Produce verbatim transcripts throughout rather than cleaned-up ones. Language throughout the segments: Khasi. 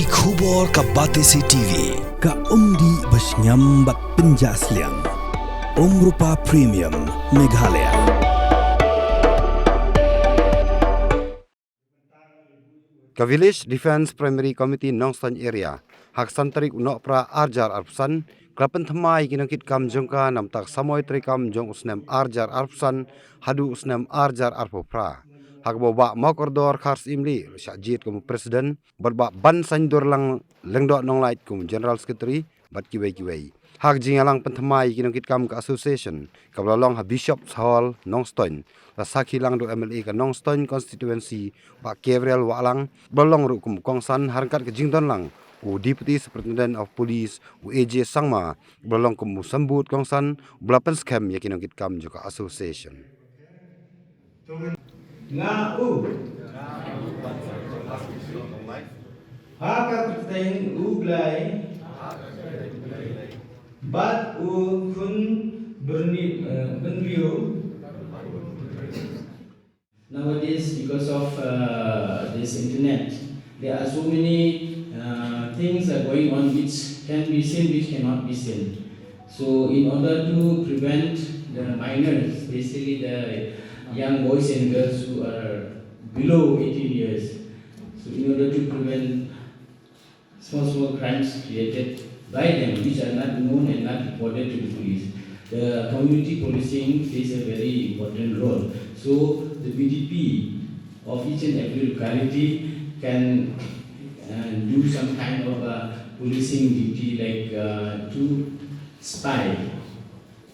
Khubor ka Batesi T V, ka umdih ba shngiam bad pynjah sliang. Umrupa Premium, Meghalaya. Ka Village Defence Primary Committee Nongstoiñ Area, ha ka san tarik u Nohprah ar hajar arphew san, ka la pynthymmai ïa ki nongkitkam jong ka namar ka samoi treikam jong u snem ar hajar arphew san haduh u snem ar hajar arphew phra. Ha kaba u Bah Mawkordor Kharsyiemlieh u la shah jied kum u President, bad Bah Bansaiñdorlang Lyngdoh Nonglait kum u General Secretary, bad kiwei kiwei. Ha ka jingïalang pynthymmai ïa ki nongkitkam ka association, kaba la long ha Bishop's Hall, Nongstoiñ, la sakhi lang da u M L A ka Nongstoiñ Constituency, Bah Gabriel Wahlang, ba la long ruh kum u kongsan ha ryngkat ka jingdon lang u Deputy Superintendent of Police, u A J Sangma, ba la long kum u symbud kongsan, ba la pynskhem ïa ki nongkitkam jong ka association. Nga u. Ha ka kyrteng U Blai. Bad u khun byrni, eh, bynriew. Nowadays, because of, uh, this internet, there are so many, uh, things are going on which can be seen, which cannot be seen. So, in order to prevent the minors, basically the young boys and girls who are below eighteen years, so in order to prevent small, small crimes created by them, which are not known and not reported to the police, the community policing plays a very important role. So the B D P of each and every locality can, uh, do some kind of a policing duty, like, uh, to spy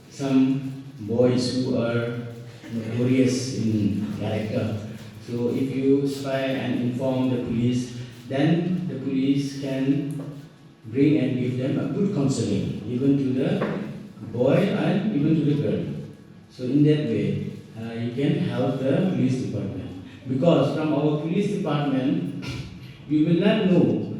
some boys who are notorious in character. So if you spy and inform the police, then the police can bring and give them a good counseling, even to the boy and even to the girl. So in that way, uh, you can help the police department. Because from our police department, we will not know,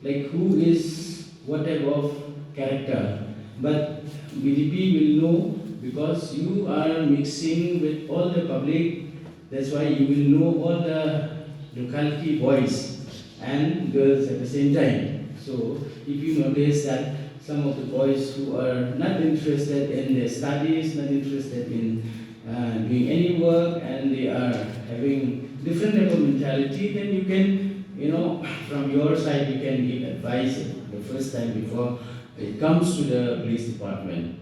like, who is what type of character. But B D P will know because you are mixing with all the public. That's why you will know all the locality boys and girls at the same time. So if you notice that some of the boys who are not interested in their studies, not interested in, uh, doing any work, and they are having different type of mentality, then you can, you know, from your side, you can give advice the first time before it comes to the police department.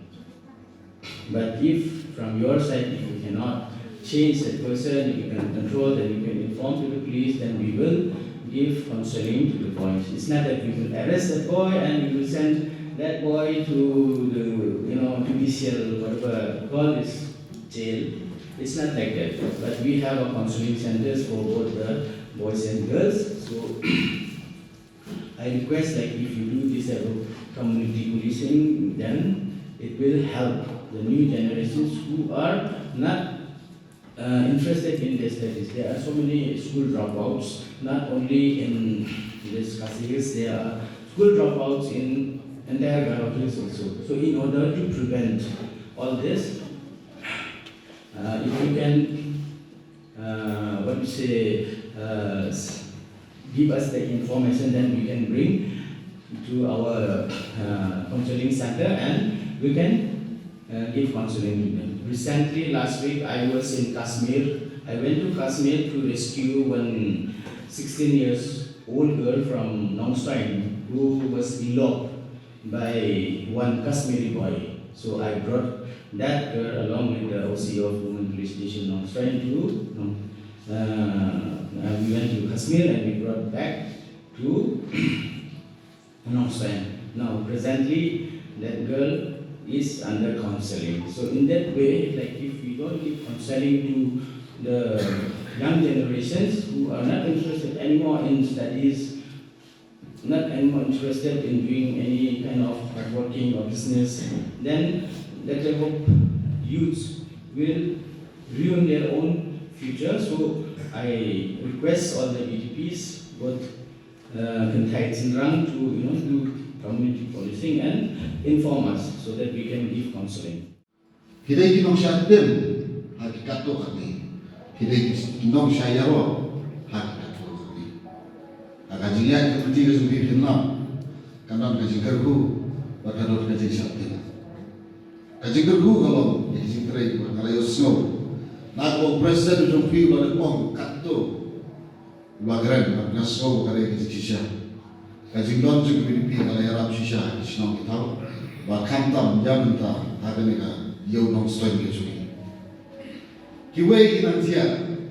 But if from your side, if you cannot change that person, if you can control, then you can inform to the police, then we will give counseling to the boys. It's not that we will arrest that boy and we will send that boy to the, you know, judicial, whatever you call this, jail. It's not like that. But we have a counseling centers for both the boys and girls. So I request, like, if you do this type of community policing, then it will help the new generations who are not, uh, interested in their studies. There are so many school dropouts, not only in this Khasi Hills, there are school dropouts in entire Garo Hills also. So in order to prevent all this, uh, if you can, uh, what you say, uh, s- give us the information, then we can bring to our, uh, counseling center and we can, uh, give counseling to them. Recently, last week, I was in Kashmir. I went to Kashmir to rescue one sixteen years old girl from Nongstoiñ who was eloped by one Kashmiri boy. So I brought that girl along with the O C of Women Police Station Nongstoiñ to, no, uh, uh, we went to Kashmir and we brought back to Nongstoiñ. Now, presently, that girl is under counseling. So in that way, like, if we don't give counseling to the young generations who are not interested anymore in studies, not anymore interested in doing any kind of hardworking or business, then that type of youths will ruin their own future. So I request all the B D Ps, both, uh, kynthei shynrang to, you know, do community policing and inform us so that we can give counseling. Ki dei ki nongshah tim ha ki katto katne. Ki dei ki nongshah ïaroh ha ki katto katne. Ha ka Jingïaid ka committee ka jong phi phin lam, kan don ka jingkyrkhu bad ka don ka jingshah tip. Ka jingkyrkhu ka long ïa ka jingtrei ba nga la ïohsngew na ka president jong phi ba la ong katto ba kren, bad nga sngew ka dei ka jingshisha. Ka jingdon jong ka VPP ka la ïarap shisha ha ki shnong ki thaw, bad khamtam ïa mynta ha kane ka ïew Nongstoiñ ka jong ngi. Kiwei ki nang jia,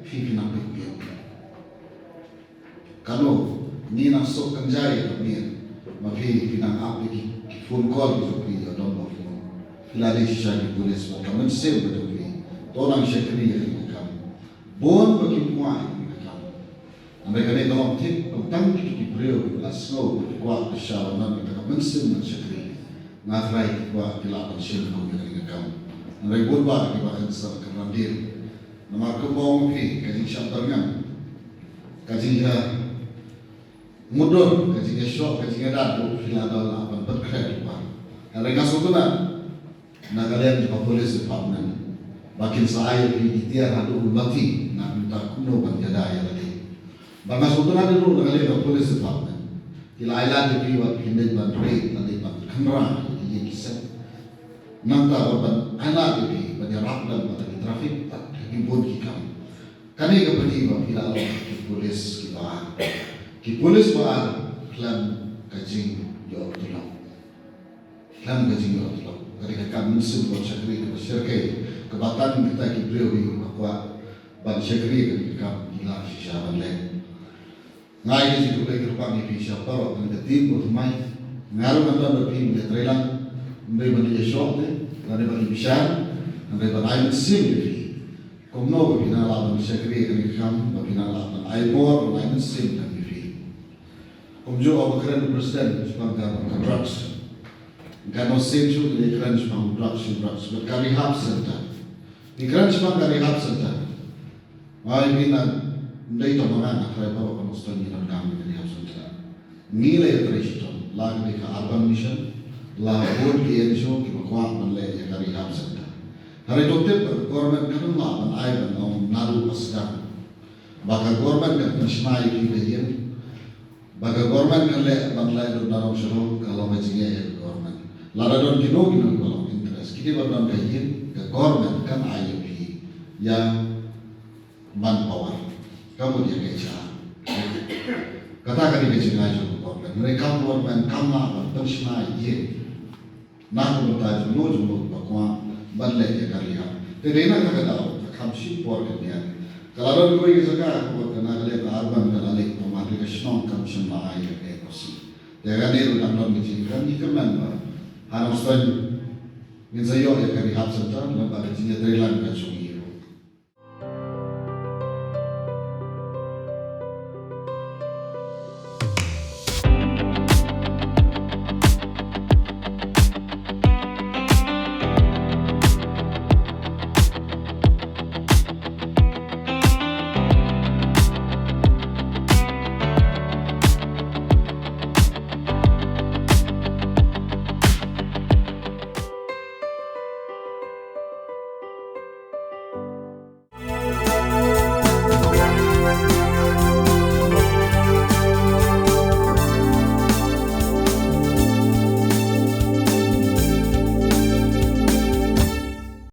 phi phi nang pynbiang. Kano ngi nang suk kynjai ïa ka miet, ma phi phi nang ap ïa ki, ki phone call ki jong phi ïa u don ba phone. Phi la dei shisha ki pulit bad ka mynsiem ka jong phi, to nang shakri ïa kane ka kam. Bun ba kim kwah ïa kane ka kam. Hynrei kane ka long thik tang ki, ki briew kiba la sngew ba ki kwah ba shisha ban don kata ka mynsiem ban shakri. Nga tharai ki kwah, ki lah ban shim kum ïa kane ka kam. Hynrei bun ba kiba kynsan kynran dien. Namar kumba ong phi, ka jingshah byrngem, ka jingïa mudui, ka jingïashoh, ka jingïadat ruh phi la dang lah ban pynkhreh lypa. Hynrei nga sngewtynnat na ka liang jong ka police department ba kin sa ai ïa phi ki tiar haduh u lathi, na ka bynta kumno ban ïada ïa lade. Bad nga sngewtynnat ruh na ka liang ka police department ki la ai lad ïa phi wat phin dei ban rit, ban dei ban kynrang ïa ki ïing ki sem. Nangta wat ban ai lad ïa phi ban ïarap lem bad ki traffic bad ki bun ki kam. Kane ka pynpaw ba phi la long ki pulit kiba ar. Ki pulit ba ar khlem ka jingïoh tulop. Khlem ka jingïoh tulop. Ka dei ka kam mynsiem ban shakri kaba shyrkhei, kaba tang kita ki briew kiba kwah ban shakri, ka dei ka kam ki la shisha ban leh. Nga ai ka jingkhublei kyrpang ïa phi sha baroh kane ka team ba thymmai. Nga ruh ngan don bad phi ban ïatreilang, hynrei ban ïashoh te, hynrei ban ïabishar, hynrei ban ai mynsiem ïa phi. Kumno ba phi nang lah ban shakri kane ka kam, ba phi nang lah ban ai bor, ban ai mynsiem ïa phi. Kumjuh ba kren u president shaphang ka, ka drugs. Ka no sien shuh ki kren shaphang drugs, drugs, bad ka rehab center. Ki kren shaphang ka rehab center. Ngi phi nang dei tang ma nga, nga tharai baroh ka Nongstoiñ ngi donkam ïa ka rehab center. Ngi la ïatrei shitom, la ka dei ka Urban Mission, la bun ki N G O kiba kwah ban leh ïa ka rehab center. Hynrei to tip ba ka government kan ym lah ban ai ban ong naduh ba sdang. Ba ka government kan pynshna ïa ki da ïing. Ba ka government kan leh ban leh lut na long sha long, ka long ka jingeh ïa ka government. Lada don kino kino kiba long interest, kito ba don ka ïing, ka government kan ai ïa phi ïa manpower. Ka mut ïa ka H R. Kata ka dei ka jingai jong ka government. Hynrei ka government kam lah ban pynshna ïa na ka bynta jong no jong no ba kwah ban leh ïa ka rehab. Te dei na kata ka daw, ka kham shipor ka niat. Ka la don kawei ka jaka kaba ka na ka leh ka urban ka la leh, ka ma ka shnong kam shym la ai ïa ka N O C. Te ka dei ruh dang don ka jingkren, ngi kyrmen ba ha Nongstoiñ ngin sa ïoh ïa ka rehab center, lem bad ka jingïatreilang ka jong ngi.